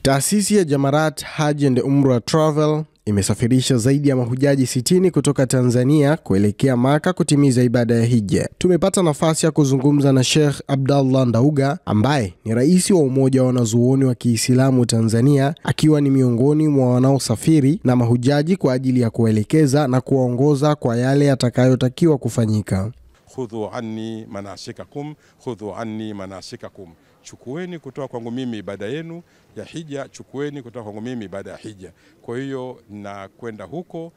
Taasisi ya Jamarat Hajj and Umrah Travel imesafirisha zaidi ya mahujaji 60 kutoka Tanzania kuelekea Maka kutimiza ibada ya Hija. Tumepata nafasi ya kuzungumza na Sheikh Abdallah Ndauga ambaye ni rais wa Umoja wa Wanazuoni wa Kiislamu Tanzania, akiwa ni miongoni mwa wanaosafiri na mahujaji kwa ajili ya kuelekeza na kuwaongoza kwa yale yatakayotakiwa kufanyika. Khudhu anni manasikakum, khudhu anni manasikakum. Chukueni kutoka kwangu mimi ibada yenu ya hija, chukueni kutoka kwangu mimi ibada ya hija. Kwa hiyo na kwenda huko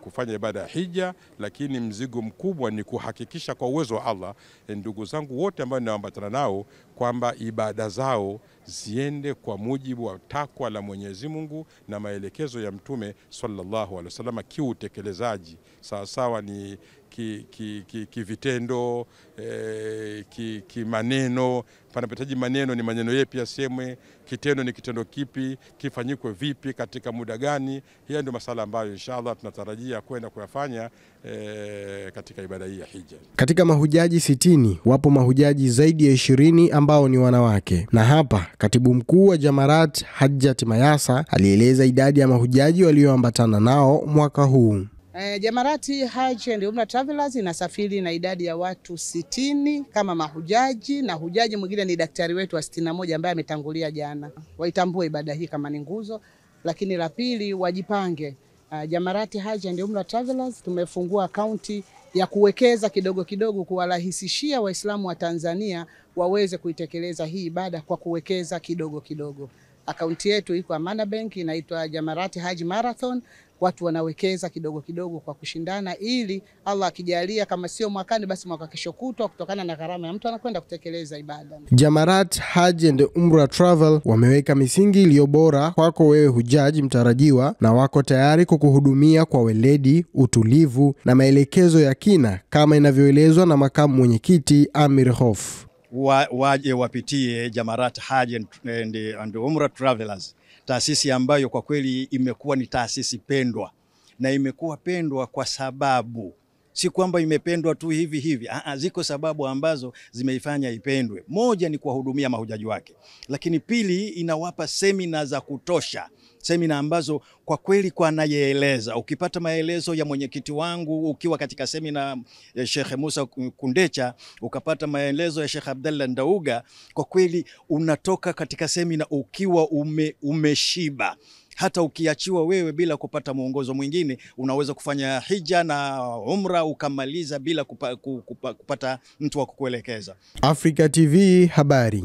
kufanya ibada ya hija, lakini mzigo mkubwa ni kuhakikisha kwa uwezo wa Allah ndugu zangu wote ambao ninaambatana nao kwamba ibada zao ziende kwa mujibu wa takwa la Mwenyezi Mungu na maelekezo ya Mtume sallallahu alaihi wasallam kiutekelezaji. Sawa sawa ni kivitendo, kimaneno. Panapohitaji maneno ni maneno yapi yasemwe, kitendo ni kitendo kipi, kifanyikwe vipi, katika muda gani. Hiyo ndio masala ambayo inshallah tunatarajia kwenda kuyafanya katika ibada hii ya hija. Katika mahujaji 60 wapo mahujaji zaidi ya 20 ambao ni wanawake. Na hapa katibu mkuu wa Jamarat Hajjat Mayasa alieleza idadi ya mahujaji walioambatana nao mwaka huu. Jamarati Hajj and Umrah Travelers inasafiri na idadi ya watu 60 kama mahujaji, na hujaji mwingine ni daktari wetu wa 61 ambaye ametangulia jana. Waitambue ibada hii kama ni nguzo, lakini la pili wajipange. Jamarati Hajj and Umrah Travelers tumefungua akaunti ya kuwekeza kidogo kidogo kuwarahisishia Waislamu wa Tanzania waweze kuitekeleza hii ibada kwa kuwekeza kidogo kidogo. Akaunti yetu iko Amana Bank, inaitwa Jamarati Hajj Marathon. Watu wanawekeza kidogo kidogo kwa kushindana, ili Allah akijalia kama sio mwakani basi mwaka kesho kutwa, kutokana na gharama ya mtu anakwenda kutekeleza ibada. Jamarat Hajj and Umrah Travel wameweka misingi iliyo bora kwako wewe hujaji mtarajiwa, na wako tayari kukuhudumia kwa weledi, utulivu na maelekezo ya kina kama inavyoelezwa na makamu mwenyekiti Amir Hof. Waje wapitie Jamarat Hajj and Umrah Travelers, taasisi ambayo kwa kweli imekuwa ni taasisi pendwa, na imekuwa pendwa kwa sababu si kwamba imependwa tu hivi hivi. Ziko sababu ambazo zimeifanya ipendwe. Moja ni kuwahudumia mahujaji wake, lakini pili inawapa semina za kutosha, semina ambazo kwa kweli kwa anayeeleza, ukipata maelezo ya mwenyekiti wangu ukiwa katika semina ya Sheikh Musa Kundecha, ukapata maelezo ya Sheikh Abdallah Ndauga, kwa kweli unatoka katika semina ukiwa umeshiba. Hata ukiachiwa wewe bila kupata mwongozo mwingine, unaweza kufanya hija na umra ukamaliza bila kupata mtu wa kukuelekeza. Africa TV habari.